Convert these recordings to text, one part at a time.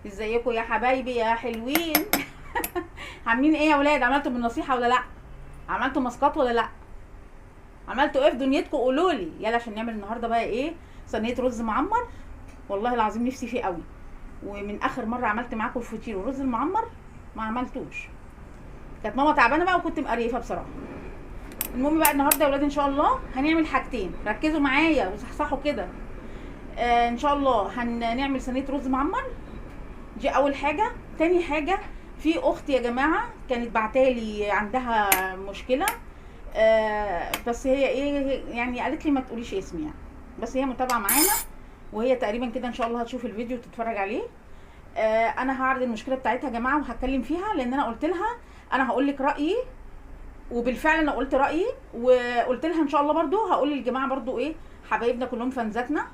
ازيكم يا حبايبي يا حلوين؟ عاملين ايه يا ولاد؟ عملتوا بالنصيحة ولا لا؟ عملتوا ماسكات ولا لا؟ عملتوا ايه في دنيتكم؟ قولوا لي يلا عشان نعمل النهارده بقى ايه؟ صينية رز معمر. والله العظيم نفسي فيه قوي، ومن اخر مرة عملت معاكم الفطير والرز المعمر ما عملتوش، كانت ماما تعبانة بقى وكنت مقريفه بصراحة. المهم بقى النهارده يا ولاد ان شاء الله هنعمل حاجتين، ركزوا معايا وصحصحوا كده. ان شاء الله هنعمل صينية رز معمر، دي اول حاجة. تاني حاجة، في اخت يا جماعة كانت بعتالي عندها مشكلة، بس هي ايه يعني قالت لي ما تقوليش اسمي يعني، بس هي متابعه معانا وهي تقريبا كده ان شاء الله هتشوف الفيديو وتتفرج عليه. انا هعرض المشكلة بتاعتها يا جماعة وهتكلم فيها، لان انا قلت لها انا هقول لك رايي، وبالفعل انا قلت رايي وقلت لها ان شاء الله برضو هقول للجماعة برضو ايه، حبايبنا كلهم فانزاتنا،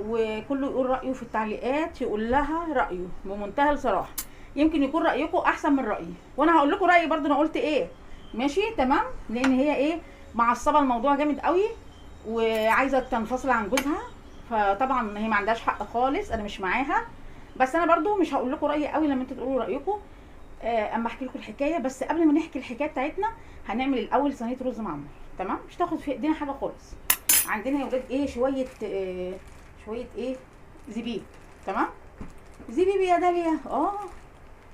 وكله يقول رايه في التعليقات، يقول لها رايه بمنتهى الصراحة، يمكن يكون رايكم احسن من رايي، وانا هقول لكم رايي برضو انا قلت ايه. ماشي تمام، لان هي ايه معصبة الموضوع جامد قوي وعايزه تنفصل عن جوزها، فطبعا هي ما عندهاش حق خالص، انا مش معاها، بس انا برضو مش هقول لكم رايي قوي لما انتوا تقولوا رايكم، اما احكي لكم الحكاية. بس قبل ما نحكي الحكاية بتاعتنا هنعمل الاول صينية رز معمر، تمام؟ مش تاخد في ايدينا حاجة خالص. عندنا يا ولاد ايه شوية شوية ايه زبيب، تمام؟ زبيب يا داليا،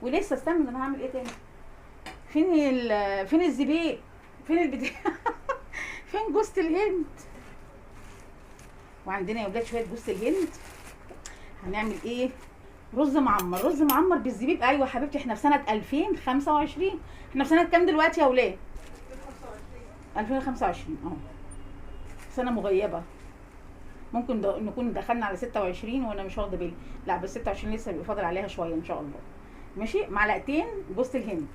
ولسه استنى انا هعمل ايه تاني. فين الزبيب؟ فين البتاع؟ فين جوزة الهند؟ وعندنا يا ولاد شوية جوزة الهند. هنعمل ايه؟ رز معمر، رز معمر بالزبيب. ايوه حبيبتي، احنا في سنة 2025، احنا في سنة كام دلوقتي يا ولاد؟ 2025. سنة مغيبه، ممكن نكون دخلنا على 26 وانا مش واخده بالي، لا بس 26 لسه بيبقى فاضل عليها شوية ان شاء الله. ماشي، معلقتين جوزة الهند.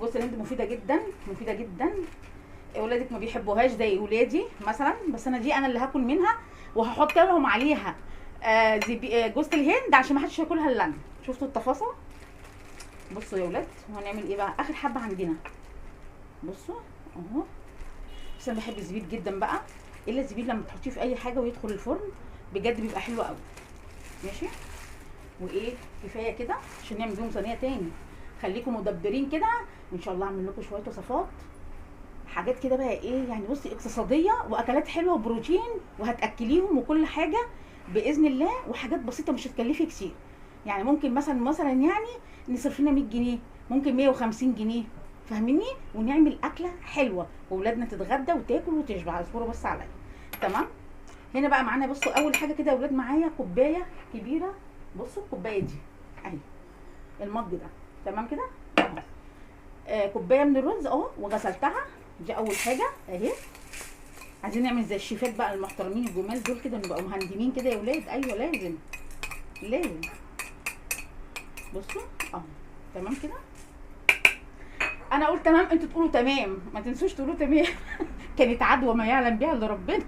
جوزة الهند مفيدة جدا، مفيدة جدا، اولادك ما بيحبوهاش زي ولادي مثلا، بس انا دي انا اللي هاكل منها، وهحط لهم عليها جوزة الهند عشان ما حدش ياكلها الا انا. شفتوا التفاصيل؟ بصوا يا ولاد وهنعمل ايه بقى. اخر حبه عندنا، بصوا اهو. بس انا بحب الزبيب جدا بقى، الا الزبيب لما تحطيه في اي حاجة ويدخل الفرن بجد بيبقى حلو قوي. ماشي، وايه كفاية كده عشان نعمل بيهم صينية تاني. خليكم مدبرين كده وان شاء الله اعمل لكم شوية وصفات، حاجات كده بقى ايه يعني، بصي اقتصادية واكلات حلوة وبروتين وهتاكليهم وكل حاجة باذن الله، وحاجات بسيطة مش هتكلفي كتير. يعني ممكن مثلا يعني نصرف لنا 100 جنيه، ممكن 150 جنيه، فاهميني؟ ونعمل اكله حلوة واولادنا تتغدى وتاكل وتشبع. اصبروا بس عليا، تمام؟ هنا بقى معانا، بصوا اول حاجة كده يا اولاد، معايا كوباية كبيرة، بصوا الكوباية دي اهي، المج ده، تمام كده؟ كوباية من الرز اهو، وغسلتها، دي اول حاجة اهي. عايزين نعمل زي الشيفات بقى المحترمين الجمال دول كده، نبقى مهندمين كده يا ولاد. ايوه لازم لازم. بصوا اهو، تمام كده؟ انا اقول تمام، انتوا تقولوا تمام، ما تنسوش تقولوا تمام. كانت عدوى ما يعلم بيها الا ربنا.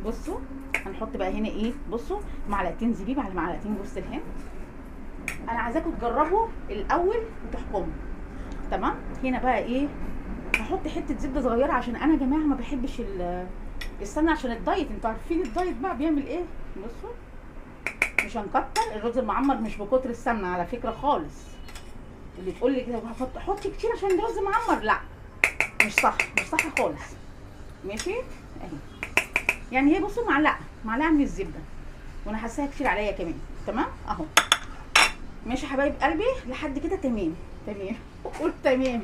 بصوا هنحط بقى هنا ايه، بصوا معلقتين زبيب على معلقتين جوز الهند. انا عايزاكم تجربوا الاول وتحكموا، تمام؟ هنا بقى ايه، هحط حتة زبدة صغيرة عشان انا يا جماعة ما بحبش السمنة عشان الدايت، انتوا عارفين الدايت بقى بيعمل ايه. بصوا مش هنكتر الرز المعمر، مش بكتر السمنة على فكرة خالص. اللي تقول لي كده حطي كتير عشان الرز معمر، لا مش صح، مش صح خالص. ماشي اهي، يعني هي بصوا معلقه من الزبدة، وانا حاساها كتير عليا كمان، تمام اهو. ماشي حبايب قلبي لحد كده تمام تمام، قول تمام.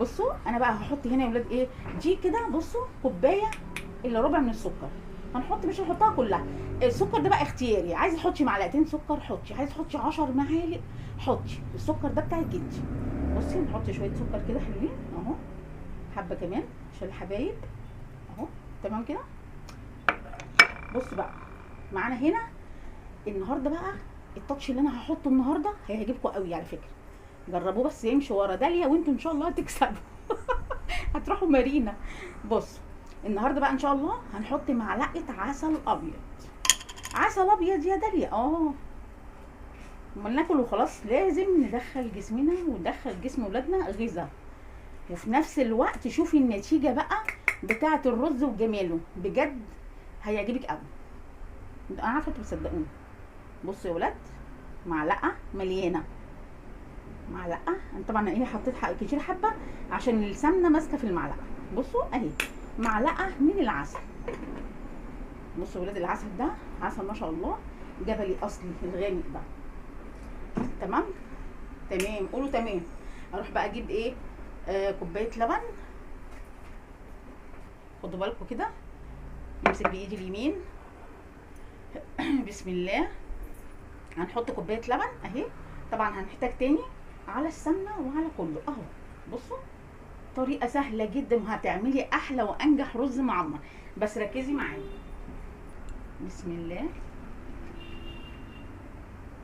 بصوا انا بقى هحط هنا يا ولاد ايه دي كده، بصوا كوباية الا ربع من السكر هنحط، مش هنحطها كلها. السكر ده بقى اختياري، عايزه تحطي معلقتين سكر حطي، عايزه تحطي 10 معالق حطي، السكر ده بتاعك انت. بصي نحط شوية سكر كده حلوين اهو، حبه كمان عشان الحبايب اهو، تمام كده. بصوا بقى معانا هنا النهارده بقى التاتش اللي انا هحطه النهارده هيعجبكم قوي على فكرة، جربوه بس يمشي ورا داليا وانتوا ان شاء الله هتكسبوا. هتروحوا مارينا. بصوا النهارده بقى ان شاء الله هنحط معلقه عسل ابيض. عسل ابيض يا داليا، امال ناكل وخلاص؟ لازم ندخل جسمنا وندخل جسم ولادنا غذاء، وفي نفس الوقت شوفي النتيجة بقى بتاعه الرز وجماله، بجد هيعجبك قوي. انا عارفه انتوا بتصدقوني. بصوا يا ولاد معلقه مليانة، معلقه. انا طبعا ايه حطيت كتير حبه عشان السمنة ماسكه في المعلقة. بصوا اهي معلقه من العسل. بصوا يا ولاد العسل ده عسل ما شاء الله جبلي اصلي الغامق ده. تمام تمام، قولوا تمام. اروح بقى اجيب ايه، كوباية لبن. خدوا بالكم كده، نمسك بايدي اليمين. بسم الله. هنحط كوباية لبن اهي. طبعا هنحتاج تاني على السمنة وعلى كله اهو. بصوا طريقه سهلة جدا وهتعملي احلى وانجح رز معمر، بس ركزي معايا. بسم الله.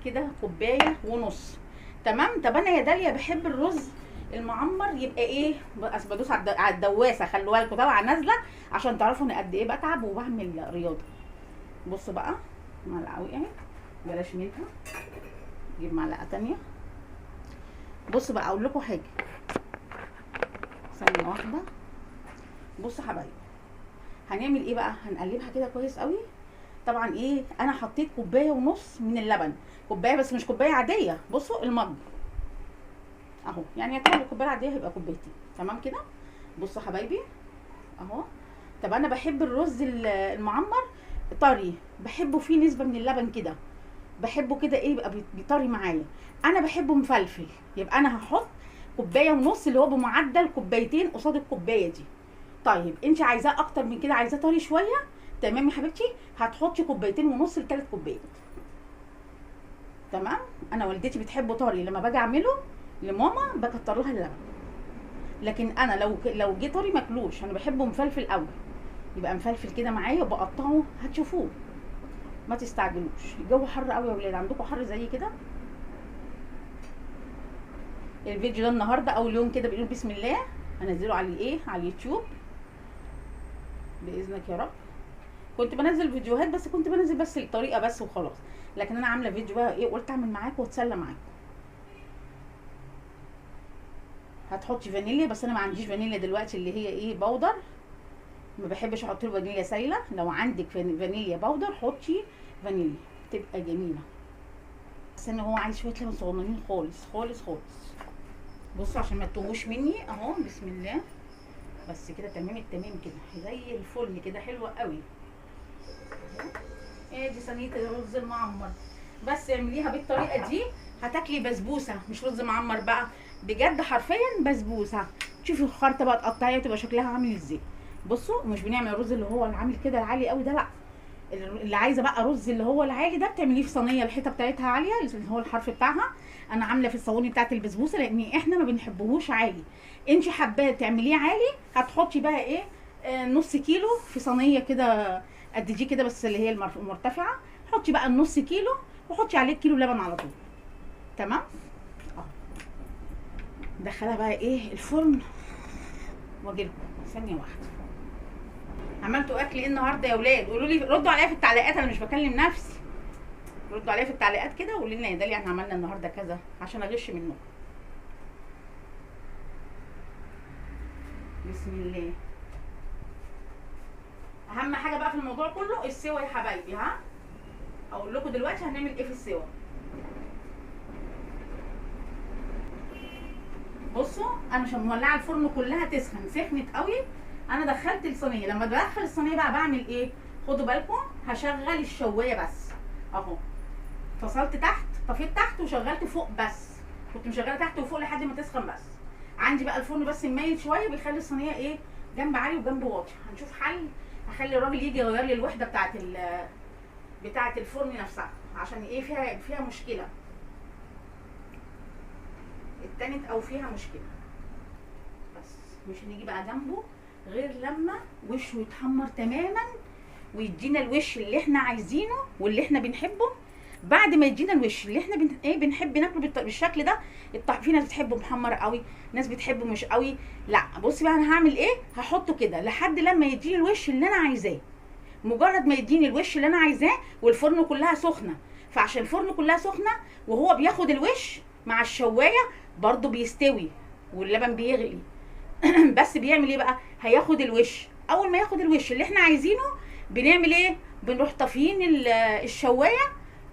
كده كوباية ونص. تمام. طب انا يا داليا بحب الرز المعمر يبقى ايه، بس بدوس على الدواسه، خلوا بالكم طالعه نازله عشان تعرفوا ان قد ايه بتعب وبعمل رياضة. بصوا بقى معلقه وقعت، بلاش منها، نجيب معلقه تانية. بصوا بقى اقول لكم حاجة، ثانية واحدة. بصوا حبايبي هنعمل ايه بقى، هنقلبها كده كويس قوي. طبعا ايه، انا حطيت كوباية ونص من اللبن، كوباية بس مش كوباية عادية. بصوا المج اهو، يعني يعتبر الكوباية العادية هيبقى كوبايتين. تمام كده. بصوا حبايبي اهو. طب انا بحب الرز المعمر طري، بحبه فيه نسبه من اللبن كده، بحبه كده ايه يبقى بيطري معايا. انا بحبه مفلفل، يبقى انا هحط كوباية ونص اللي هو بمعدل كوبايتين قصاد الكوباية دي. طيب انت عايزاه اكتر من كده، عايزاه طري شوية، تمام يا حبيبتي، هتحطي كوبايتين ونص لثلاث كوبايات. تمام. انا والدتي بتحبه طري، لما باجي اعمله لماما بكتر لها اللبن، لكن انا لو جه طري ماكلوش، انا بحبه مفلفل قوي، يبقى مفلفل كده معايا وبقطعه، هتشوفوه. ما تستعجلوش، الجو حر قوي يا ولاد، عندكم حر زي كده؟ الفيديو ده النهارده اول يوم كده بنقول بسم الله، هنزله على الايه، على اليوتيوب باذنك يا رب. كنت بنزل فيديوهات بس كنت بنزل بس الطريقة بس وخلاص، لكن انا عامله فيديو بقى ايه، قلت اعمل معاكم واتسلى معاكم. هتحطي فانيليا، بس انا ما عنديش فانيليا دلوقتي اللي هي ايه powder، ما بحبش احط له فانيليا سايله. لو عندك فانيليا powder حطي فانيليا، بتبقى جميلة. بس ان هو عايز شوية لبن صغننين خالص خالص خالص. بصوا عشان ما تتوهوش مني اهو. بسم الله. بس كده تمام التمام كده، زي الفل كده، حلوة قوي. ادي صينية الرز المعمر، بس اعمليها بالطريقة دي هتاكلي بسبوسه، مش رز معمر بقى، بجد حرفيا بسبوسه. شوفي الخرطة بقى تقطعيها وتبقى شكلها عامل ازاي. بصوا مش بنعمل الرز اللي هو العامل كده العالي قوي ده، لا، اللي عايزه بقى رز اللي هو العالي ده بتعمليه في صينية الحيطة بتاعتها عالية اللي هو الحرف بتاعها. انا عامله في الصواني بتاعه البسبوسه لان احنا ما بنحبهوش عالي. انت حباه تعمليه عالي هتحطي بقى ايه، نص كيلو في صينية كده قد دي كده، بس اللي هي المرتفعة. حطي بقى النص كيلو وحطي عليه كيلو لبن على طول. تمام. دخلها بقى ايه الفرن واجي لكم ثانية واحدة. عملتوا اكل ايه النهارده يا ولاد؟ قولوا لي، ردوا عليا في التعليقات، انا مش بكلم نفسي. ردوا عليا في التعليقات كده وقولوا لنا يا داليا احنا عملنا النهارده كذا عشان اغش منكم. بسم الله. اهم حاجة بقى في الموضوع كله السوا يا حبايبي. ها اقول لكم دلوقتي هنعمل ايه في السوا. بصوا انا مش مولعه الفرن كلها تسخن، سخنت قوي. انا دخلت الصينية، لما بدخل الصينية بقى بعمل ايه؟ خدوا بالكم، هشغل الشوايه بس اهو. فصلت تحت، طفيت تحت وشغلت فوق بس، كنت مشغله تحت وفوق لحد ما تسخن بس. عندي بقى الفرن بس مايل شوية، بيخلي الصينية ايه، جنب عالي وجنب واطي. هنشوف حل، هخلي الراجل يجي يغير لي الوحدة بتاعه الفرن نفسها، عشان ايه، فيها مشكلة التانت او فيها مشكلة. بس مش هنيجي بقى جنبه غير لما وشه يتحمر تماما ويدينا الوش اللي احنا عايزينه واللي احنا بنحبه. بعد ما يدينا الوش اللي احنا بنحب ناكله بالشكل ده. في ناس بتحبه محمر قوي، ناس بتحبه مش قوي. لا بصي بقى انا هعمل ايه، هحطه كده لحد لما يديني الوش اللي انا عايزاه. مجرد ما يديني الوش اللي انا عايزاه، والفرن كلها سخنة، فعشان الفرن كلها سخنة وهو بياخد الوش مع الشوايه برضو بيستوي واللبن بيغلي. بس بيعمل ايه بقى، هياخد الوش. اول ما ياخد الوش اللي احنا عايزينه بنعمل ايه، بنروح طافيين الشوايه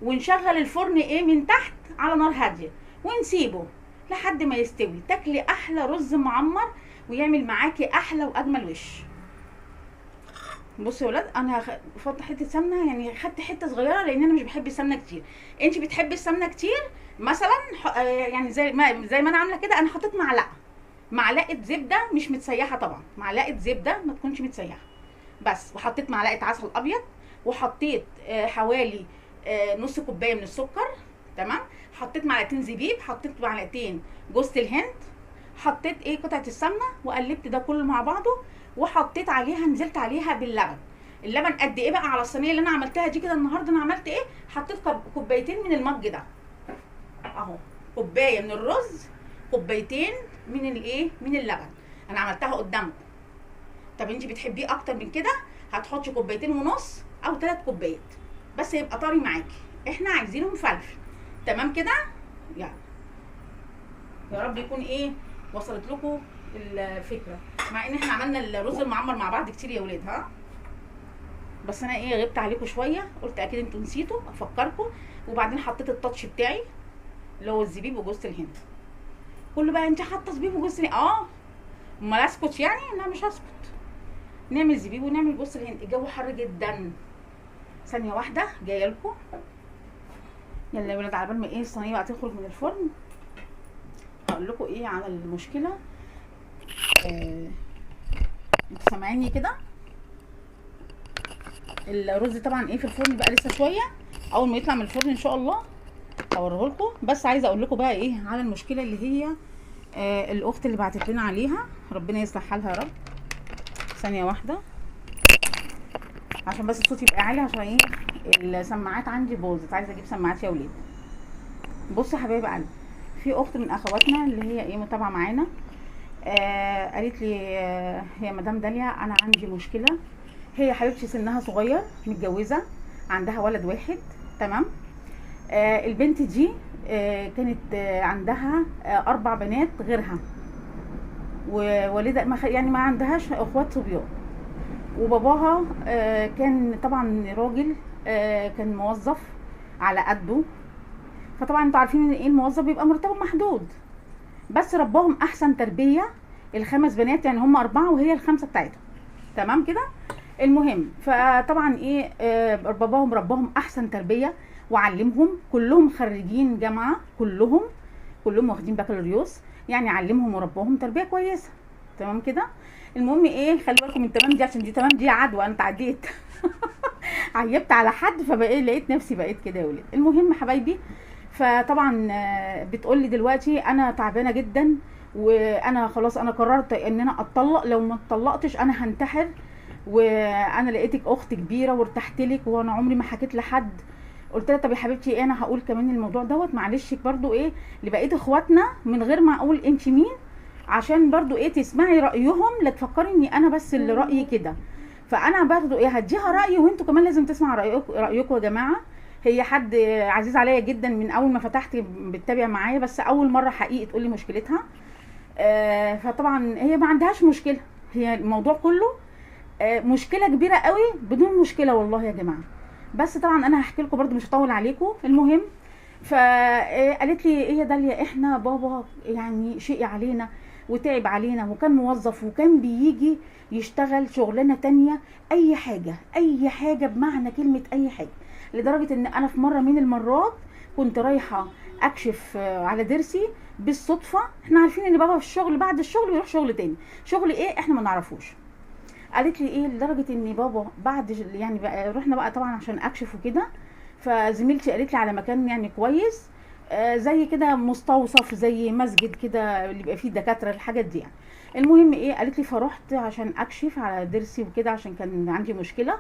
ونشغل الفرن ايه من تحت على نار هادية ونسيبه لحد ما يستوي. تاكلي احلى رز معمر ويعمل معاكي احلى واجمل وش. بصوا يا ولاد انا فضت حتة سمنه، يعني خدت حتة صغيرة لان انا مش بحب السمنة كتير. انت بتحبي السمنة كتير مثلا، يعني زي ما انا عامله كده، انا حطيت معلقه زبدة مش متسيحه طبعا، معلقه زبدة ما تكونش متسيحه بس، وحطيت معلقه عسل ابيض، وحطيت حوالي نص كوباية من السكر، تمام. حطيت معلقتين زبيب، حطيت معلقتين جوز الهند، حطيت ايه قطعه السمنة، وقلبت ده كله مع بعضه، وحطيت عليها، نزلت عليها باللبن. اللبن قد ايه بقى على الصينية اللي انا عملتها دي كده النهارده؟ انا عملت ايه؟ حطيت كوبايتين من المج ده اهو، كوباية من الرز، كوبايتين من الايه، من اللبن. انا عملتها قدامكم. طب انت بتحبيه اكتر من كده هتحطي 2.5 كوبايات او 3 كوبايات، بس يبقى طري معاكي. احنا عايزينه مفلفل، تمام كده؟ يلا يا رب يكون ايه وصلت لكم الفكرة، مع ان احنا عملنا الرز المعمر مع بعض كتير يا ولاد، ها، بس انا ايه غبت عليكم شوية، قلت اكيد انتوا نسيتوا افكركم. وبعدين حطيت التاتش بتاعي اللي هو الزبيب وجوز الهند. كله بقى انت حاطه زبيب وجوز الهند؟ امال اسكت يعني؟ لا مش هسكت، نعمل زبيب ونعمل جوز الهند. الجو حر جدا. ثانية واحدة جاية لكم. يلا يا ولاد على بال ما ايه الصينية بقى تخرج من الفرن هقول لكم ايه على المشكلة. انتوا سامعيني كده؟ الرز طبعا ايه في الفرن بقى لسه شوية، اول ما يطلع من الفرن ان شاء الله هوريه لكم. بس عايزه اقول لكم بقى ايه على المشكلة اللي هي الاخت اللي بعتت لنا عليها، ربنا يصلح حالها يا رب. ثانية واحدة عشان بس الصوت يبقى عالي، عشان ايه السماعات عندي باظت، عايزه اجيب سماعات يا ولاد. بصوا يا حبايب قلبي، في اخت من اخواتنا اللي هي ايه متابعه معانا، قالت لي يا مدام داليا انا عندي مشكلة. هي حبيبتي سنها صغير، متجوزة، عندها ولد واحد، تمام. البنت دي كانت عندها 4 بنات غيرها، ووالدها يعني ما عندهاش اخوات صبيان، وباباها كان طبعا راجل كان موظف على قده، فطبعا انتوا عارفين ان ايه الموظف بيبقى مرتبه محدود، بس رباهم احسن تربيه ال5 بنات، يعني هم 4 وهي ال5 بتاعتهم، تمام كده. المهم فطبعا ايه باباهم رباهم احسن تربيه وعلمهم، كلهم خريجين جامعه، كلهم واخدين بكالوريوس، يعني علمهم ورباهم تربيه كويسة، تمام كده. المهم ايه خلي بالكم من تمام دي، عشان دي تمام دي عدوى، انا اتعديت عيبت على حد فبقى لقيت نفسي بقيت كده يا ولاد. المهم حبايبي فطبعا بتقول لي دلوقتي انا تعبانة جدا، وانا خلاص انا قررت ان انا اتطلق، لو ما اتطلقتش انا هنتحر، وانا لقيتك اخت كبيرة وارتحت لك، وانا عمري ما حكيت لحد. قلت لها طب يا حبيبتي ايه انا هقول كمان الموضوع دوت، معلش برضو ايه لبقية اخواتنا من غير ما اقول انت مين، عشان برضو ايه تسمعي رايهم، لا تفكري اني انا بس اللي رايي كده. فانا برضو ايه هديها رايي، وانتوا كمان لازم تسمعوا رايكم يا جماعة. هي حد عزيز عليا جدا، من اول ما فتحت بتتابع معايا، بس اول مرة حقيقي تقول لي مشكلتها. فطبعا هي ما عندهاش مشكلة، هي الموضوع كله مشكلة كبيرة قوي بدون مشكلة والله يا جماعة. بس طبعا انا هحكي لكم برده مش هطول عليكم. المهم فقالت لي ايه يا داليا، احنا بابا يعني شقي علينا وتعب علينا، وكان موظف وكان بيجي يشتغل شغلانة تانية، اي حاجة اي حاجة بمعنى كلمة اي حاجة، لدرجة ان انا في مرة من المرات كنت رايحة اكشف على ضرسي بالصدفة، احنا عارفين ان بابا في الشغل، بعد الشغل بيروح شغل تاني، شغل ايه احنا ما نعرفوش. قالت لي ايه لدرجة ان بابا بعد يعني بقى رحنا بقى طبعا عشان اكشف وكده، فزميلتي قالت لي على مكان يعني كويس، زي كده مستوصف زي مسجد كده اللي بيبقى فيه دكاترة الحاجات دي يعني. المهم ايه قالت لي فروحت عشان اكشف على ضرسي وكده عشان كان عندي مشكلة.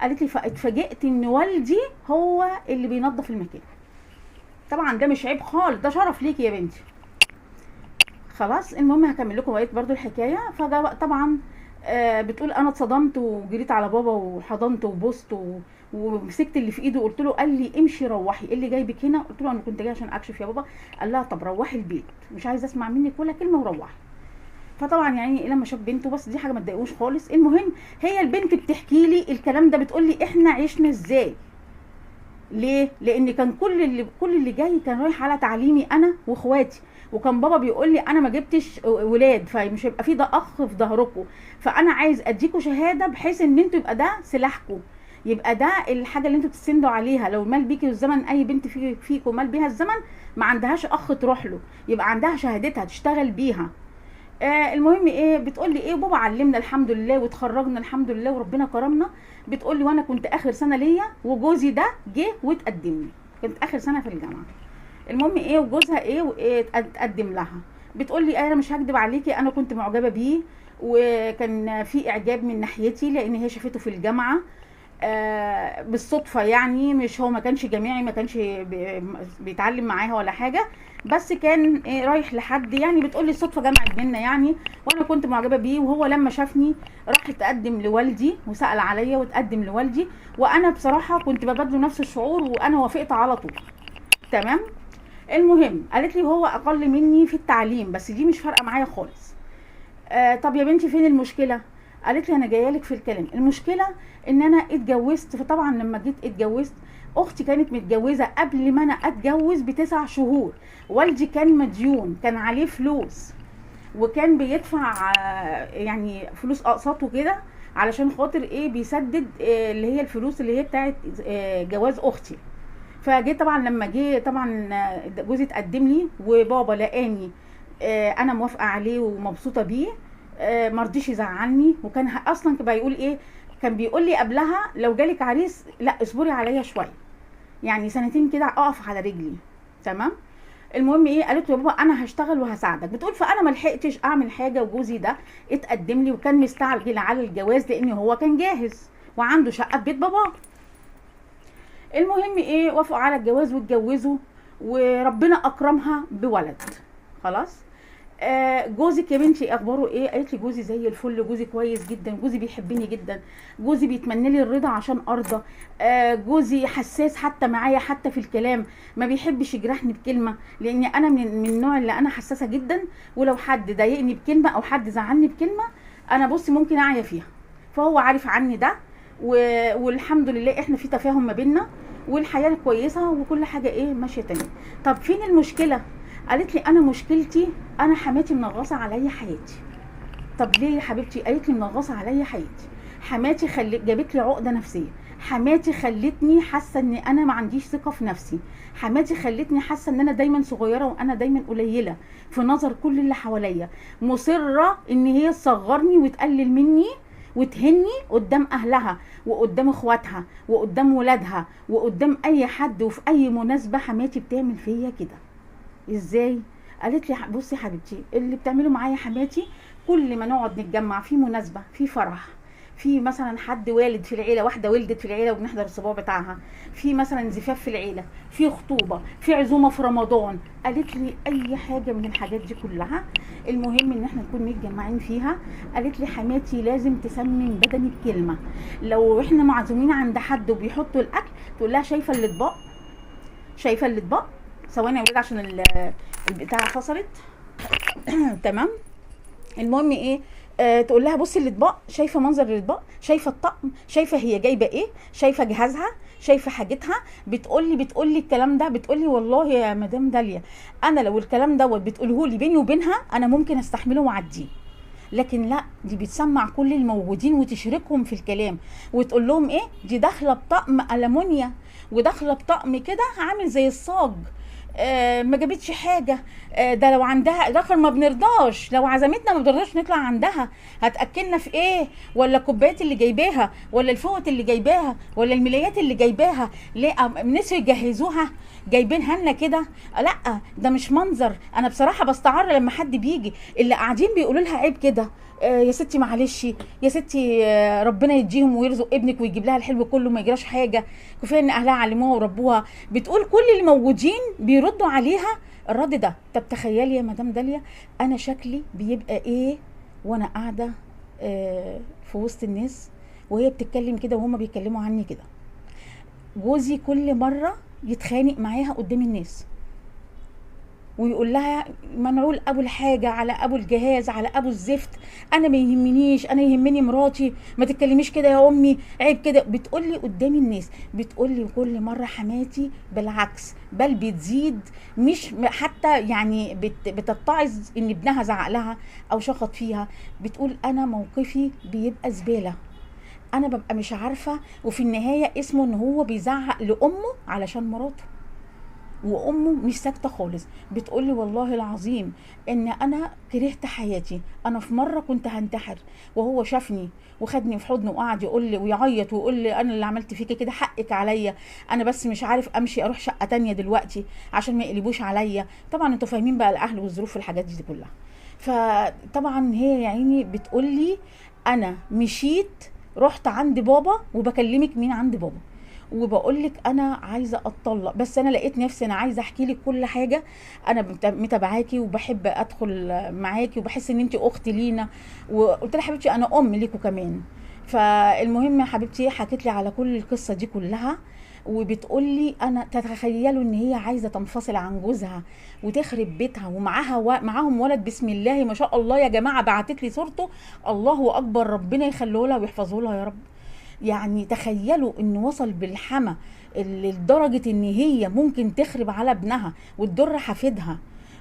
قالت لي فاتفاجئت ان والدي هو اللي بينظف المكان. طبعا ده مش عيب خالص، ده شرف ليكي يا بنتي. خلاص المهم هكمل لكم بقية برضو الحكاية. فده طبعا بتقول انا اتصدمت وجريت على بابا وحضنته وبوسته ومسكت اللي في ايده وقلت له، قال لي امشي روحي، ايه اللي جايبك هنا؟ قلت له انا كنت جاية عشان اكشف يا بابا. قال لها طب روحي البيت، مش عايزه اسمع منك ولا كلمة وروحي. فطبعا يعني لما شاف بنته، بس دي حاجة ما تضايقوش خالص. المهم هي البنت بتحكي لي الكلام ده، بتقول لي احنا عشنا ازاي. ليه؟ لان كان كل اللي جاي كان رايح على تعليمي انا واخواتي، وكان بابا بيقول لي انا ما جبتش ولاد فمش هيبقى في ده اخ في ظهركم، فانا عايز اديكوا شهادة بحيث ان انتوا يبقى ده سلاحكم، يبقى ده الحاجة اللي انتوا بتسندوا عليها. لو مال بيكي الزمن، اي بنت فيكم مال بيها الزمن ما عندهاش اخ تروح له، يبقى عندها شهادتها تشتغل بيها. المهم ايه، بتقول لي ايه، بابا علمنا الحمد لله وتخرجنا الحمد لله وربنا كرمنا. بتقول لي وانا كنت اخر سنة ليا وجوزي ده جه واتقدم لي، كنت اخر سنة في الجامعة. المهم ايه، وجوزها ايه وايه اتقدم لها. بتقول لي انا مش هكدب عليكي، انا كنت معجبه بيه وكان في اعجاب من ناحيتي، لان هي شافته في الجامعة بالصدفة، يعني مش هو ما كانش جامعي، ما كانش بيتعلم معاها ولا حاجة، بس كان رايح لحد يعني. بتقولي الصدفة جمعت بينا يعني، وانا كنت معجبه بيه، وهو لما شافني راح اتقدم لوالدي وسأل عليا واتقدم لوالدي، وانا بصراحة كنت ببادله نفس الشعور وانا وافقت على طول. تمام. المهم قالت لي هو اقل مني في التعليم، بس دي مش فارقه معايا خالص. طب يا بنتي فين المشكلة؟ قالت لي انا جاية لك في الكلام. المشكلة ان انا اتجوزت، فطبعا لما جيت اتجوزت اختي كانت متجوزة قبل ما انا اتجوز ب9 شهور. والدي كان مديون، كان عليه فلوس وكان بيدفع يعني فلوس اقساط وكده علشان خاطر ايه، بيسدد اللي هي الفلوس اللي هي بتاعت جواز اختي. فجيت طبعا لما جه طبعا جوزي اتقدم لي وبابا لقاني انا موافقة عليه ومبسوطة بيه، مرضيش يزعلني. وكان اصلا بيقول ايه، كان بيقول لي قبلها لو جالك عريس لا اصبري عليا شوية، يعني سنتين كده اقف على رجلي. تمام. المهم ايه، قالت له يا بابا انا هشتغل وهساعدك. بتقول فانا ما لحقتش اعمل حاجة، وجوزي ده اتقدم لي وكان مستعجل على الجواز لان هو كان جاهز وعنده شقه في بيت باباه. المهم ايه، وافقوا على الجواز واتجوزوا وربنا اكرمها بولد. خلاص. جوزك يا بنتي اخباره ايه؟ قالت لي جوزي زي الفل، جوزي كويس جدا، جوزي بيحبني جدا، جوزي بيتمنى لي الرضا عشان ارضى، جوزي حساس حتى معايا حتى في الكلام، ما بيحبش يجرحني بكلمه، لان انا من النوع اللي انا حساسة جدا، ولو حد ضايقني بكلمه او حد زعلني بكلمه انا بصي ممكن اعيا فيها. فهو عارف عني ده، والحمد لله احنا في تفاهم ما بيننا والحياة كويسة وكل حاجة ايه ماشية تمام. طب فين المشكلة؟ قالت لي انا مشكلتي انا حماتي منغصه عليا حياتي. طب ليه يا حبيبتي؟ قالت لي منغصه عليا حياتي، حماتي جابت لي عقده نفسية، حماتي خلتني حاسه ان انا ما عنديش ثقة في نفسي، حماتي خلتني حاسه ان انا دايما صغيرة وانا دايما قليله في نظر كل اللي حواليا، مصرة ان هي تصغرني وتقلل مني وتهني قدام اهلها وقدام اخواتها وقدام ولادها وقدام اي حد وفي اي مناسبة. حماتي بتعمل فيا كده ازاي؟ قالت لي بصي حبيبتي اللي بتعمله معايا حماتي، كل ما نقعد نتجمع في مناسبة، في فرح، في مثلا حد والد في العيلة، واحدة ولدت في العيلة وبنحضر الاسبوع بتاعها، في مثلا زفاف في العيلة، في خطوبه، في عزومة في رمضان، قالت لي اي حاجة من الحاجات دي كلها المهم ان احنا نكون متجمعين فيها. قالت لي حماتي لازم تسمم بدني بكلمه، لو احنا معزومين عند حد وبيحطوا الاكل تقول لها شايفه الاطباق، شايفه الاطباق، ثواني يا ولاد عشان البتاعه فصلت. تمام. المهم ايه، تقول لها بصي الاطباق، شايفه منظر الاطباق، شايفه الطقم، شايفه هي جايبه ايه، شايفه جهازها، شايفه حاجتها. بتقول لي الكلام ده، بتقول لي والله يا مدام داليا انا لو الكلام دوت بتقوله لي بيني وبينها انا ممكن استحمله واعديه، لكن لا، دي بتسمع كل الموجودين وتشركهم في الكلام وتقول لهم ايه، دي داخله بطقم المونيا وداخله بطقم كده عامل زي الصاج، ما جابتش حاجة، ده لو عندها دخل ما بنرضاش، لو عزمتنا ما بنرضاش نطلع عندها، هتاكلنا في ايه، ولا الكوبايات اللي جايباها، ولا الفوط اللي جايباها، ولا الملايات اللي جايباها، ليه نسوا يجهزوها جايبينها لنا كده؟ لا ده مش منظر. انا بصراحة بستعر لما حد بيجي اللي قاعدين بيقولوا لها عيب كده، يا ستي معلش يا ستي، ربنا يديهم ويرزق ابنك ويجيب لها الحلو كله، ما يجراش حاجة، كفاية ان اهلها علموها وربوها. بتقول كل اللي موجودين بيردوا عليها الرد ده. طب تخيلي يا مدام داليا انا شكلي بيبقى ايه وانا قاعدة في وسط الناس وهي بتتكلم كده وهما بيتكلموا عني كده. جوزي كل مرة يتخانق معاها قدام الناس، ويقول لها منعول ابو الحاجة على ابو الجهاز على ابو الزفت، انا ما يهمنيش، انا يهمني مراتي، ما تتكلميش كده يا امي، عيب كده. بتقول لي قدام الناس، بتقول لي كل مرة حماتي بالعكس بل بتزيد، مش حتى يعني بتتعظ ان ابنها زعق لها او شخط فيها. بتقول انا موقفي بيبقى زبالة، انا ببقى مش عارفه، وفي النهاية اسمه ان هو بيزعق لامه علشان مراته، وامه مش ساكته خالص. بتقولي والله العظيم ان انا كرهت حياتي، انا في مرة كنت هنتحر وهو شافني وخدني في حضنه وقعد يقول لي ويعيط ويقول لي انا اللي عملت فيكي كده، حقك عليا، انا بس مش عارف امشي اروح شقه تانية دلوقتي عشان ما يقلبوش عليا. طبعا انتوا فاهمين بقى الاهل والظروف والحاجات دي كلها. فطبعا هي يا عيني بتقولي انا مشيت رحت عند بابا، وبكلمك مين عند بابا، وبقول لك انا عايزه اتطلق، بس انا لقيت نفسي انا عايزه احكي لك كل حاجة، انا متابعاكي وبحب ادخل معاكي وبحس ان انت اختي لينا، وقلت لها حبيبتي انا ام ليكوا كمان. فالمهم يا حبيبتي حكيت لي على كل القصة دي كلها، وبتقول لي انا تتخيلوا ان هي عايزه تنفصل عن جوزها وتخرب بيتها، ومعاها معاهم ولد بسم الله ما شاء الله يا جماعة، بعتت لي صورته، الله اكبر، ربنا يخليه لها ويحفظه لها يا رب. يعني تخيلوا ان وصل بالحما لدرجة ان هي ممكن تخرب على ابنها وتضر حفيدها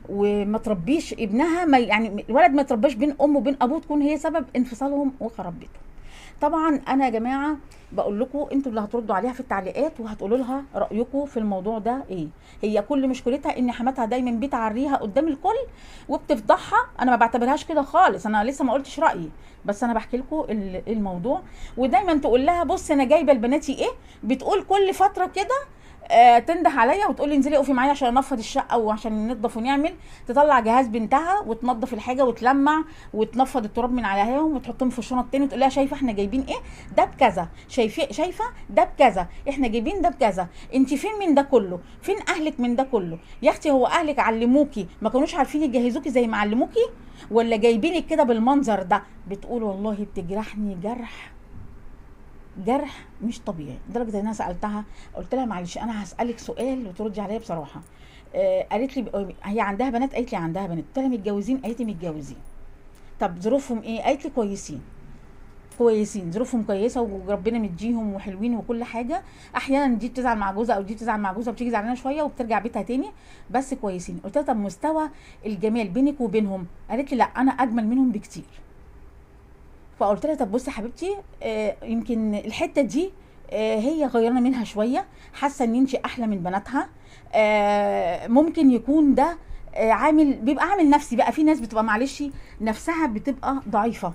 وما تربيش ابنها، ما يعني الولد ما يترباش بين امه وبين ابوه، تكون هي سبب انفصالهم وخراب بيتهم. طبعا انا يا جماعة بقول لكم انتوا اللي هتردوا عليها في التعليقات وهتقولوا لها رايكم في الموضوع ده ايه. هي كل مشكلتها ان حماتها دايما بتعريها قدام الكل وبتفضحها، انا ما بعتبرهاش كده خالص، انا لسه ما قلتش رايي، بس انا بحكي لكم الموضوع. ودايما تقول لها بص انا جايبه لبناتي ايه، بتقول كل فترة كده تنده عليا وتقول لي انزلي اقفي معايا عشان انفض الشقة وعشان ننضف ونعمل، تطلع جهاز بنتها وتنظف الحاجة وتلمع وتنفض التراب من عليهم وتحطهم في الشنط تاني، وتقول لها شايفه احنا جايبين ايه، ده بكذا، شايفه ده بكذا، احنا جايبين ده بكذا، انت فين من ده كله، فين اهلك من ده كله يا اختي؟ هو اهلك علموكي ما كانوش عارفين يجهزوكي زي ما علموكي، ولا جايبينك كده بالمنظر ده؟ بتقول والله بتجرحني جرح جرح مش طبيعي، لدرجة ان انا سالتها قلت لها معلش انا هسالك سؤال وتردي عليا بصراحة. قالت لي هي عندها بنات، قالت لي عندها بنات. قلت لها متجوزين؟ قالت لي متجوزين. طب ظروفهم ايه؟ قالت لي كويسين كويسين، ظروفهم كويسة وربنا مديهم وحلوين وكل حاجة. احيانا دي بتزعل مع جوزها او دي بتزعل مع جوزها، بتيجي زعلانة شوية وبترجع بيتها تاني، بس كويسين. قلت لها طب مستوى الجمال بينك وبينهم؟ قالت لي لا انا اجمل منهم بكتير. فقلت لها طب بصي يا حبيبتي، يمكن الحتة دي هي غيرنا منها شوية، حاسه ان انت احلى من بناتها، ممكن يكون ده عامل، بيبقى عامل نفسي بقى، في ناس بتبقى معلش نفسها بتبقى ضعيفة،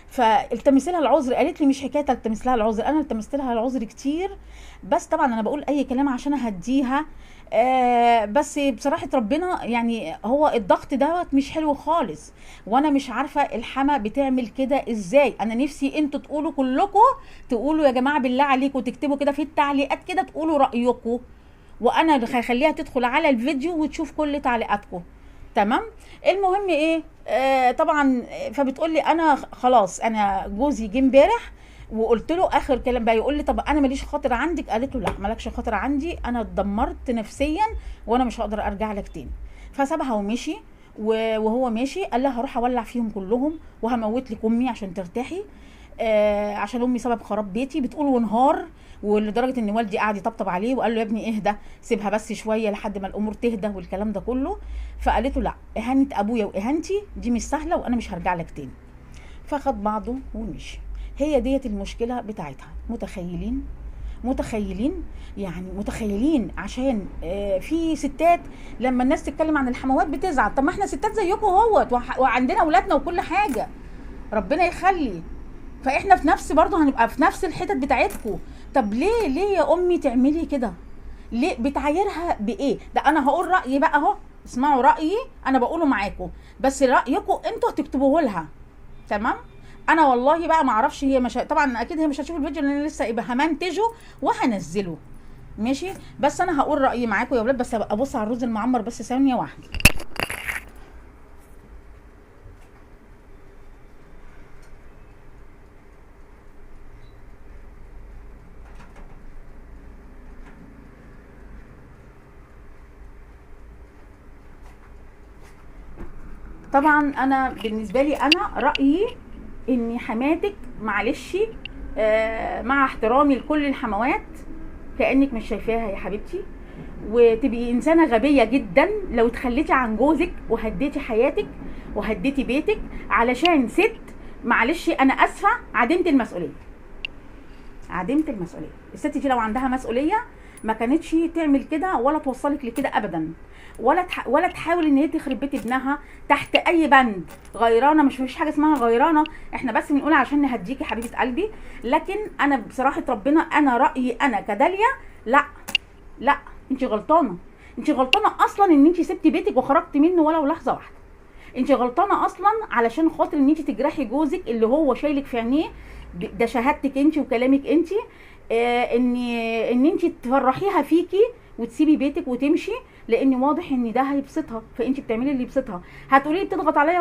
فالتمس لها العذر. قالت لي مش حكاية التمس لها العذر، انا التمست لها العذر كتير، بس طبعا انا بقول اي كلام عشان اهديها، بس بصراحة ربنا يعني هو الضغط دوت مش حلو خالص، وانا مش عارفه الحما بتعمل كده ازاي. انا نفسي انتوا تقولوا كلكم، تقولوا يا جماعة بالله عليكم، تكتبوا كده في التعليقات كده تقولوا رايكم، وانا هخليها تدخل على الفيديو وتشوف كل تعليقاتكم. تمام. المهم ايه، طبعا فبتقول لي انا خلاص انا جوزي جه امبارح وقلت له اخر كلام بقى، يقول لي طب انا ماليش خاطر عندك، قالت له لا مالكش خاطر عندي، انا اتدمرت نفسيا وانا مش هقدر ارجع لك تاني. فسابها ومشي، وهو ماشي قال لها هروح اولع فيهم كلهم وهموت لك امي عشان ترتاحي، عشان امي سبب خراب بيتي. بتقول وانهار، ولدرجه ان والدي قعد يطبطب عليه وقال له يا ابني اهدى، سيبها بس شوية لحد ما الامور تهدى والكلام ده كله. فقالت له لا، اهانه ابويا واهانتي دي مش سهلة وانا مش هرجع لك تاني. فخد بعضه ومشي. هي ديت المشكلة بتاعتها. متخيلين متخيلين يعني متخيلين؟ عشان في ستات لما الناس تتكلم عن الحموات بتزعل. طب ما احنا ستات زيكم اهوت وعندنا اولادنا وكل حاجة، ربنا يخلي، فاحنا في نفس برضه هنبقى في نفس الحتت بتاعتكم. طب ليه ليه يا امي تعملي كده؟ ليه بتعايرها بايه؟ ده انا هقول رايي بقى اهو، اسمعوا رايي انا بقوله معاكم، بس رايكم انتوا هتكتبوه لها. تمام. انا والله بقى ما اعرفش هي مش طبعا اكيد هي مش هتشوف الفيديو لان انا لسه يبقى همنتجه وهنزله، ماشي. بس انا هقول رايي معاكم يا ولاد، بس ابص على الرز المعمر بس ثانية واحدة. طبعا انا بالنسبة لي انا رايي ان حماتك معلش، مع احترامي لكل الحموات، كانك مش شايفاها يا حبيبتي، وتبقي انسانه غبية جدا لو اتخليتي عن جوزك وهديتي حياتك وهديتي بيتك علشان ست، معلش انا اسفه، عديمه المسؤولية. عديمه المسؤولية. الست دي لو عندها مسؤولية ما كانتش تعمل كده ولا توصلك لكده ابدا، ولا تحاول ان هي تخرب بيت ابنها تحت اي بند. غيرانه، مش فيش حاجة اسمها غيرانه، احنا بس بنقول عشان نهديكي حبيبه قلبي. لكن انا بصراحة ربنا، انا رايي انا كداليا، لا لا، انت غلطانة. انت غلطانة اصلا ان انت سبتي بيتك وخرجتي منه ولو لحظة واحدة. انت غلطانة اصلا علشان خاطر ان انت تجرحي جوزك اللي هو شايلك في عينيه، ده شهادتك انت وكلامك انت، ان انت تفرحيها فيكي وتسيبي بيتك وتمشي، لان واضح ان ده هيبسطها، فانت بتعملي اللي يبسطها. هتقولي لي بتضغط عليا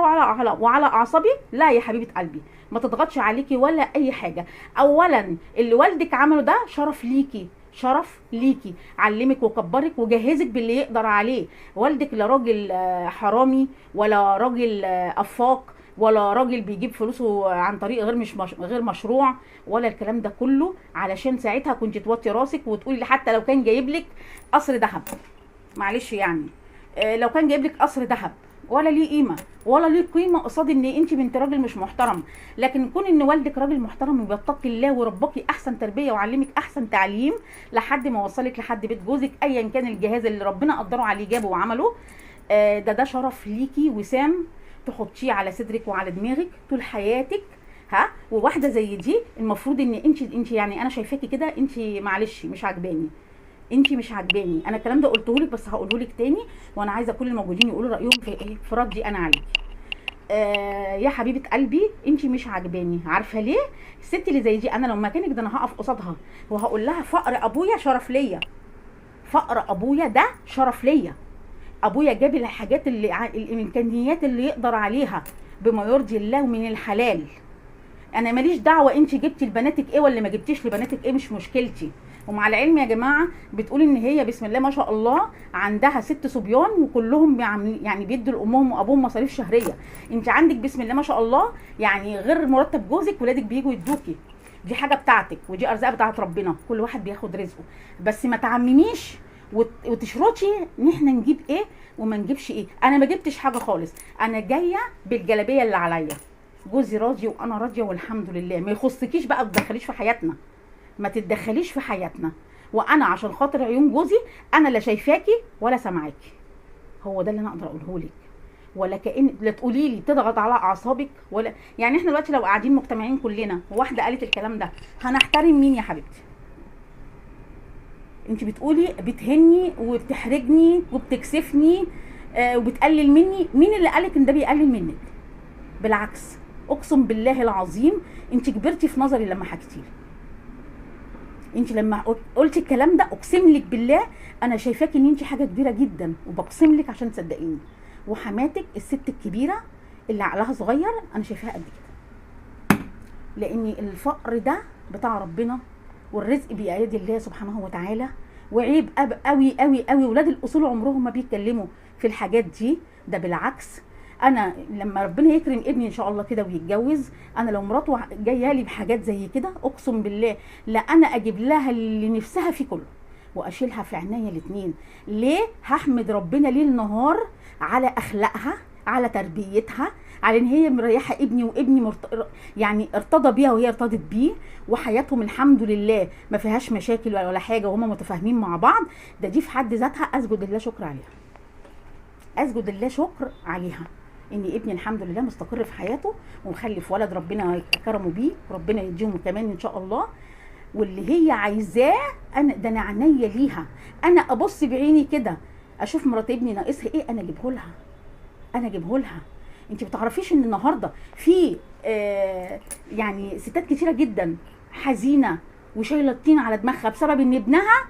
وعلى اعصابي؟ لا يا حبيبه قلبي، ما تضغطش عليكي ولا اي حاجة. اولا اللي والدك عمله ده شرف ليكي، شرف ليكي، علمك وكبرك وجهزك باللي يقدر عليه. والدك لا راجل حرامي ولا راجل افاق ولا راجل بيجيب فلوسه عن طريق غير مشروع ولا الكلام ده كله، علشان ساعتها كنت توطي راسك وتقولي حتى لو كان جايب لك قصر ذهب، معلش يعني، لو كان جايب لك قصر ذهب ولا ليه قيمة، ولا ليه قيمة قصاد ان انت بنت راجل مش محترم. لكن كون ان والدك راجل محترم وبيتقي الله ورباكي احسن تربيه وعلمك احسن تعليم لحد ما وصلك لحد بيت جوزك، ايا كان الجهاز اللي ربنا قدره عليه جابه وعمله، ده شرف ليكي، وسام تحطيه على صدرك وعلى دماغك طول حياتك. ها، وواحدة زي دي المفروض ان انت يعني انا شايفاكي كده، انت معلش مش عاجباني، انت مش عاجباني. انا الكلام ده قلته لك بس هقوله لك تاني، وانا عايزه كل الموجودين يقولوا رايهم في ايه، في ردي انا عليكي. يا حبيبه قلبي، انت مش عاجباني. عارفه ليه؟ الست اللي زي دي انا لو مكانك ده انا هقف قصادها وهقول لها فقر ابويا شرف ليا، فقر ابويا ده شرف ليا، ابويا جاب الحاجات اللي الامكانيات اللي يقدر عليها بما يرضي الله ومن الحلال. انا ماليش دعوه انت جبتي لبناتك ايه ولا ما جبتيش لبناتك ايه، مش مشكلتي. ومع العلم يا جماعة بتقول ان هي بسم الله ما شاء الله عندها 6 صبيان وكلهم يعني بيدوا لامهم وابوهم مصاريف شهرية. انت عندك بسم الله ما شاء الله يعني غير مرتب جوزك ولادك بيجوا يدوكي، دي حاجة بتاعتك ودي ارزاق بتاعت ربنا، كل واحد بياخد رزقه. بس ما تعمميش وتشرطي ان احنا نجيب ايه وما نجيبش ايه. انا ما جبتش حاجة خالص، انا جاية بالجلابيه اللي عليا، جوزي راضي وانا راضية والحمد لله. ما يخصكيش بقى، ما تدخليش في حياتنا، ما تتدخليش في حياتنا. وانا عشان خاطر عيون جوزي انا لا شايفاكي ولا سامعاكي، هو ده اللي انا اقدر اقوله لك. ولا كأن لا تقولي لي تضغط على اعصابك ولا يعني. احنا دلوقتي لو قاعدين مجتمعين كلنا وواحدة قالت الكلام ده هنحترم مين يا حبيبتي؟ انت بتقولي بتهني وبتحرجني وبتكسفني وبتقلل مني. مين اللي قالك ان ده بيقلل منك؟ بالعكس، اقسم بالله العظيم انت كبرتي في نظري لما حكيتي لي. انت لما قلتي الكلام ده اقسم لك بالله انا شايفاكي ان انت حاجة كبيرة جدا، وبقسم لك عشان تصدقيني. وحماتك الست الكبيرة اللي عقلها صغير انا شايفاها قد كده، لان الفقر ده بتاع ربنا والرزق بأيدي الله سبحانه وتعالى. وعيب قوي قوي قوي ولاد الاصول عمرهم ما بيتكلموا في الحاجات دي. ده بالعكس، انا لما ربنا يكرم ابني ان شاء الله كده ويتجوز، انا لو مراته جاية لي بحاجات زي كده اقسم بالله لا انا اجيب لها اللي نفسها فيه كله واشيلها في عينيا الاثنين. ليه؟ هحمد ربنا ليل نهار على اخلاقها، على تربيتها، على ان هي مريحه ابني وابني يعني ارتضى بيها وهي ارتضت بيه، وحياتهم الحمد لله ما فيهاش مشاكل ولا حاجة، وهما متفاهمين مع بعض. ده دي في حد ذاتها اسجد لله شكر عليها، اسجد لله شكر عليها ان ابني الحمد لله مستقر في حياته ومخلف ولد ربنا كرمه بيه، ربنا يديهم كمان ان شاء الله. واللي هي عايزاه انا ده انا عينيا ليها، انا ابص بعيني كده اشوف مرات ابني ناقصها ايه انا اجيبه لها، انا اجيبه لها. انت ما بتعرفيش ان النهارده في يعني ستات كتيرة جدا حزينة وشايله الطين على دماغها بسبب ان ابنها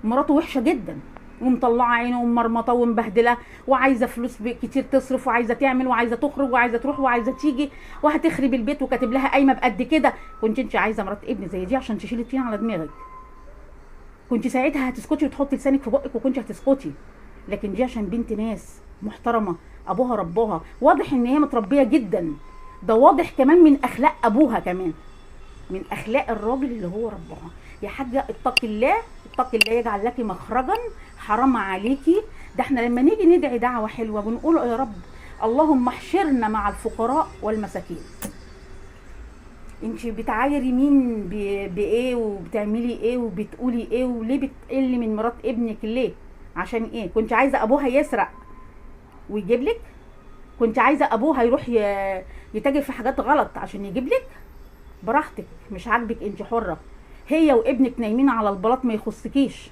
مراته وحشة جدا ومطلعه عينه ومرمطه ومبهدله وعايزه فلوس كتير تصرف وعايزه تعمل وعايزه تخرج وعايزه تروح وعايزه تيجي وهتخرب البيت وكاتب لها قايمة بقد كده. كنت انت عايزه مرات ابن زي دي عشان تشيلي الطين على دماغك؟ كنت ساعتها هتسكتي وتحطي لسانك في بقك وكنت هتسكتي. لكن دي عشان بنت ناس محترمه، ابوها رباها، واضح ان هي متربيه جدا، ده واضح كمان من اخلاق ابوها، كمان من اخلاق الراجل اللي هو رباها. يا حاجة اتقي الله، اتقي الله يجعل لك مخرجا، حرام عليكي. ده احنا لما نيجي ندعي دعوه حلوة بنقول يا رب اللهم احشرنا مع الفقراء والمساكين. انت بتعايري مين بايه وبتعملي ايه وبتقولي ايه وليه بتقلي من مرات ابنك ليه؟ عشان ايه؟ كنت عايزه ابوها يسرق ويجيب لك؟ كنت عايزه ابوها يروح يتاجر في حاجات غلط عشان يجيب لك؟ براحتك، مش عاجبك انت حره، هي وابنك نايمين على البلاط ما يخصكيش،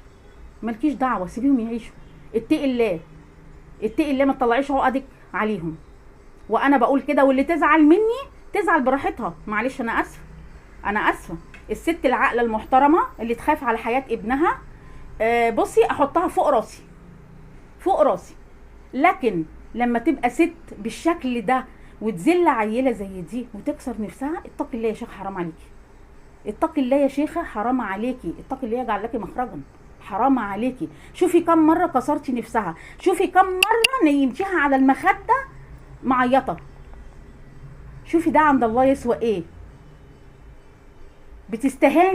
مالكيش دعوه، سيبيهم يعيشوا. اتقي الله، اتقي الله، ما تطلعيش عقدك عليهم. وانا بقول كده، واللي تزعل مني تزعل براحتها، معلش انا اسفه، انا اسفه. الست العاقلة المحترمة اللي تخاف على حياة ابنها، بصي احطها فوق راسي، فوق راسي. لكن لما تبقى ست بالشكل ده وتذل عيله زي دي وتكسر نفسها، اتقي الله يا شيخ، حرام عليكي. اتقي الله يا شيخه، حرام عليكي. اتقي الله يجعل لك مخرجا، حرام عليكي. شوفي كم مرة كسرتي نفسها، شوفي كم مرة نيمتيها على المخدة معيطه. شوفي ده عند الله يسوى ايه.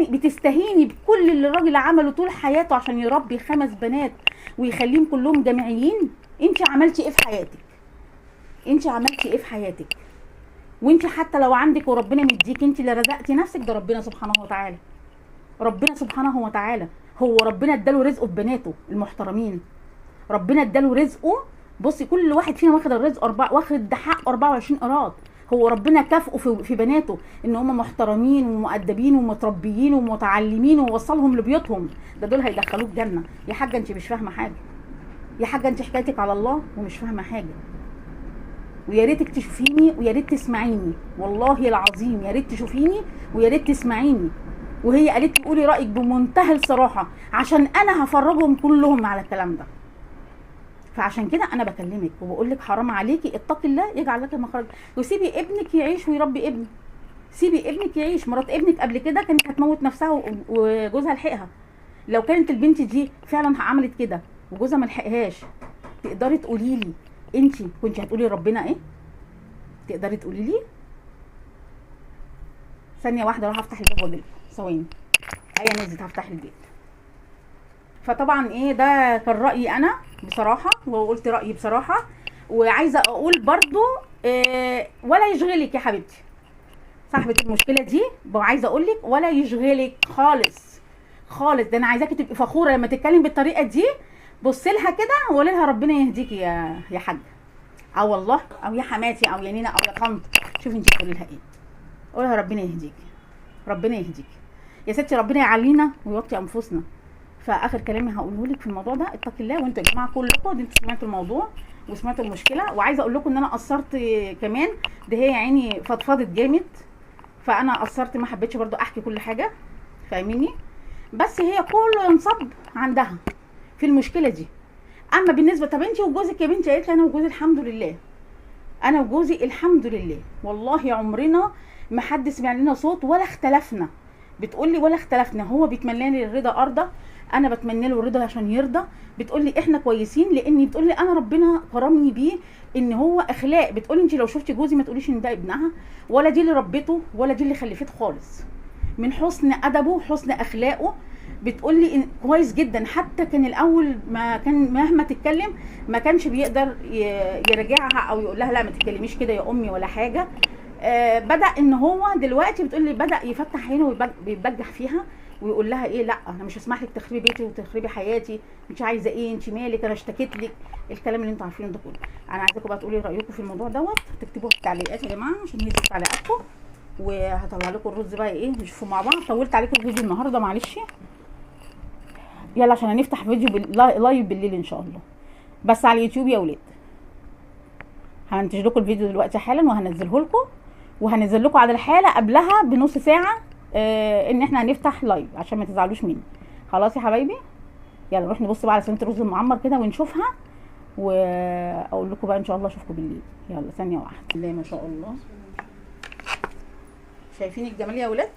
بتستهيني بكل اللي الراجل عمله طول حياته عشان يربي 5 بنات ويخليهم كلهم جامعيين. انت عملتي ايه في حياتك؟ انت عملتي ايه في حياتك؟ وانت حتى لو عندك وربنا مديك، انت اللي رزقتي نفسك، ده ربنا سبحانه وتعالى. ربنا سبحانه وتعالى هو ربنا اداله رزقه ببناته المحترمين، ربنا اداله رزقه. بصي كل واحد فينا واخد الرزق واخد حقه 24 قيراط. هو ربنا كافئه في بناته ان هم محترمين ومؤدبين ومتربيين ومتعلمين ووصلهم لبيوتهم، ده دول هيدخلوك جنة. يا حاجة انت مش فاهمه حاجة، يا حاجة انت حكايتك على الله ومش فاهمه حاجة. ويا ريتك تشوفيني ويا ريت تسمعيني، والله العظيم يا ريت تشوفيني ويا ريت تسمعيني. وهي قالت لي قولي رايك بمنتهى الصراحة عشان انا هفرجهم كلهم على الكلام ده. فعشان كده انا بكلمك وبقول لك حرام عليكي، اتقي الله يجعل لك مخرج، وسيبي ابنك يعيش ويربي ابنك، سيبي ابنك يعيش. مرات ابنك قبل كده كانت هتموت نفسها وجوزها لحقها. لو كانت البنت دي فعلا عملت كده وجوزها ما لحقهاش، تقدري تقولي لي انت كنت هتقولي ربنا ايه؟ تقدري تقولي لي؟ ثانية واحدة اروح افتح الباب واجيلكم، ثواني. ايه نزلت هفتح البيت. فطبعا ايه ده كان رايي انا بصراحة، وقلت رايي بصراحة. وعايزه اقول برضو إيه، ولا يشغلك يا حبيبتي صاحبه المشكلة دي، وعايزه اقول لك ولا يشغلك خالص خالص. ده انا عايزاكي تبقي فخورة لما تتكلم بالطريقة دي. بصي لها كده وقولي لها ربنا يهديكي يا حاجة، او والله، او يا حماتي، او يا نينا، او يا طنط. شوفي انت تقولي لها ايه. قولها ربنا يهديكي، ربنا يهديكي يا ستي، ربنا يعلينا ويوطي انفسنا. فاخر كلامي هقوله لك في الموضوع ده، اتقي الله. وانتوا يا جماعة كلكم انتوا سمعتوا الموضوع وسمعتوا المشكلة، وعايزه اقول لكم ان انا قصرت كمان، ده هي عيني فضفضت جامد، فانا قصرت، ما حبيتش برضو احكي كل حاجة، فاهميني؟ بس هي كله ينصب عندها في المشكلة دي. اما بالنسبة طب انت وجوزك يا بنتي، قالت لي انا وجوزي الحمد لله، انا وجوزي الحمد لله والله عمرنا ما حد سمع لنا صوت ولا اختلفنا. بتقول لي ولا اختلفنا، هو بيتمنى لي الرضا ارضى، انا بتمنى له الرضا عشان يرضى. بتقول لي احنا كويسين، لان بتقول لي انا ربنا كرمني بيه ان هو اخلاق. بتقول لي انت لو شفتي جوزي ما تقوليش ان ده ابنها، ولا دي اللي ربته، ولا دي اللي خلفته خالص، من حسن ادبه حسن اخلاقه. بتقول لي كويس جدا، حتى كان الاول ما كان مهما تتكلم ما كانش بيقدر يراجعها او يقول لها لا ما تتكلميش كده يا امي ولا حاجة. بدا ان هو دلوقتي بتقول لي بدا يفتح عينه ويبجح فيها ويقول لها ايه، لا انا مش هسمح لك تخربي بيتي وتخربي حياتي، انت عايزه ايه، انت مالك، انا اشتكيت لك، الكلام اللي انتوا عارفينه ده كله. انا عايزاكم بقى تقولي رايكم في الموضوع دوت، تكتبوه في التعليقات يا جماعة عشان نشوف تعليقاتكم، وهطلع لكم الرز بقى ايه نشوفه مع بعض. طولت عليكم الفيديو النهارده معلش، يلا عشان هنفتح فيديو live بالليل ان شاء الله، بس على اليوتيوب يا ولاد. هنتج لكم الفيديو دلوقتي حالا وهنزله لكم، وهنزل لكم على الحالة قبلها بنص ساعة ان احنا هنفتح live عشان ما تزعلوش مني. خلاص يا حبايبي، يلا نروح نبص بقى على صينية الرز المعمر كده ونشوفها، واقول لكم بقى ان شاء الله اشوفكم بالليل. يلا ثانية واحدة. الله ما شاء الله، شايفين الجمال يا ولاد؟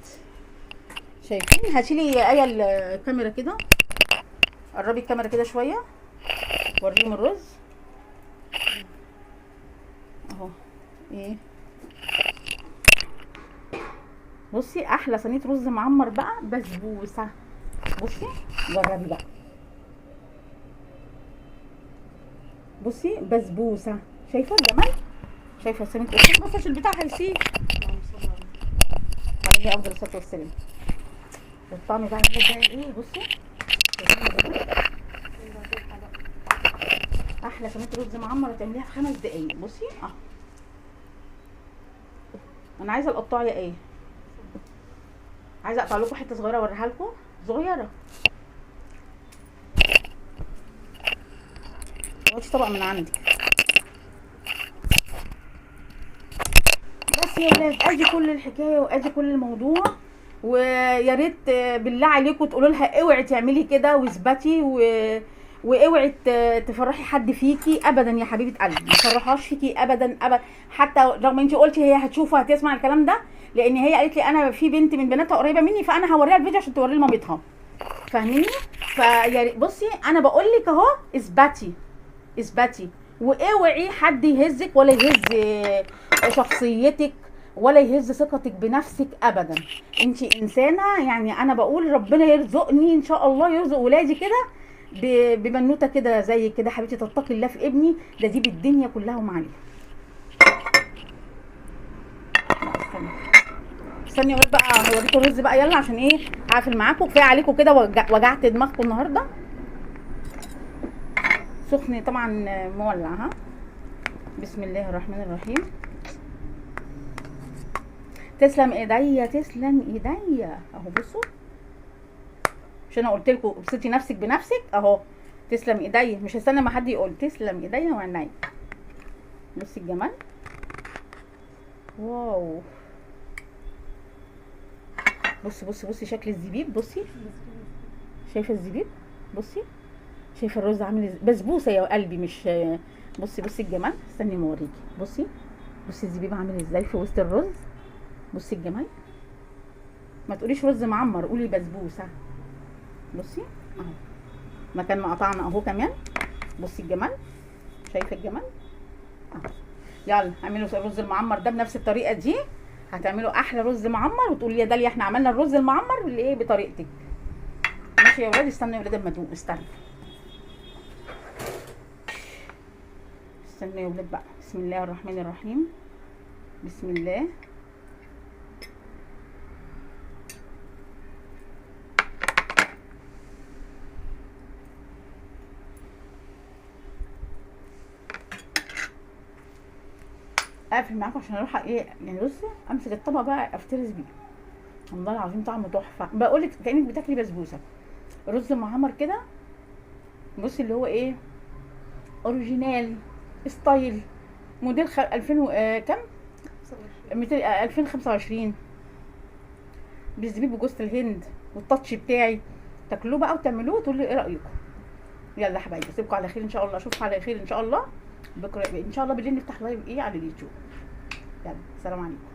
شايفين؟ هاتي لي ايه الكاميرا كده، قربي الكاميرا كده شوية وريهم الرز. ايه. بصي احلى صينية رز معمر بقى بسبوسه. بصي جربي بقى، بصي بسبوسه، شايفه الجمال؟ شايفه صينية الرز؟ بس عشان البتاع هيسيح. عليه افضل الصلاة والسلام. والطعم بقى ده ايه؟ بصي احلى صينية رز معمر هتعمليها في 5 دقايق. بصي اهو، انا عايزه القطايه ايه، عايزه اقطع لكم حتة صغيرة اوريها لكم، صغيرة. هاتي طبق من عندك بس يا ولاد. ادي كل الحكاية وادي كل الموضوع. ويا ريت بالله عليكم تقولوا لها اوعي تعملي كده واثبتي، واوعي تفرحي حد فيكي ابدا يا حبيبه قلبي، ما تفرحهاش فيكي ابدا ابدا، حتى رغم انت قلتي هي هتشوفه هتسمع الكلام ده، لان هي قالت لي انا في بنت من بناتها قريبه مني فانا هوريها الفيديو عشان توريه لمامتها، فاهميني؟ فيا بصي انا بقول لك اهو، اثبتي اثبتي، واوعي حد يهزك ولا يهز شخصيتك ولا يهز ثقتك بنفسك ابدا. انت انسانه، يعني انا بقول ربنا يرزقني ان شاء الله، يرزق ولادي كده ببنوته كده زي كده حبيبتي، تتقي الله في ابني ده، دي بالدنيا كلها وما عليها. استني يا ولاد بقى هوريكم الرز بقى، يلا عشان ايه هقفل معاكم، كفاية عليكم كده، وجعت دماغكم النهارده. سخن طبعا مولع. ها بسم الله الرحمن الرحيم. تسلم ايديا، تسلم ايديا اهو. بصوا مش انا قلت لكم ابسطي نفسك بنفسك اهو، تسلم ايديا، مش هستنى ما حد يقول، تسلم ايديا وعينيا. بصي الجمال، واو. بصي بصي بصي شكل الزبيب، بصي شايفه الزبيب، بصي شايفه الرز عامل ازاي، بسبوسه يا قلبي مش. بصي بصي الجمال، استني ما اوريكي. بصي بصي الزبيب عامل ازاي في وسط الرز، بصي الجمال. ما تقوليش رز معمر، قولي بسبوسه. بصي اهو مكان ما قطعنا اهو كمان. بصي الجمال، شايفه الجمال اهو. يلا اعملوا الرز المعمر ده بنفس الطريقة دي، هتعملوا احلى رز معمر وتقولي يا داليا احنا عملنا الرز المعمر اللي ايه بطريقتك. ماشي يا ولاد، استنوا يا ولاد اما ادوق، استنوا استنوا يا ولاد بقى. بسم الله الرحمن الرحيم، بسم الله. اقفل معاكم عشان اروح ايه يعني، بصوا امسك الطبق بقى افترس بيه. والله العظيم طعمه تحفة، بقولك كانك بتاكلي بسبوسه، رز معمر كده. بصي اللي هو ايه، original style موديل 2000 و كام، 2025، بالزبيب وجوز الهند وال touch بتاعي. تاكلوه بقى وتعملوه وتقولوا لي ايه رايكم. يلا حبايبي اسيبكم على خير ان شاء الله، اشوفكم على خير ان شاء الله بكره ان شاء الله بالليل، نفتح live ايه على اليوتيوب. يلا سلام عليكم.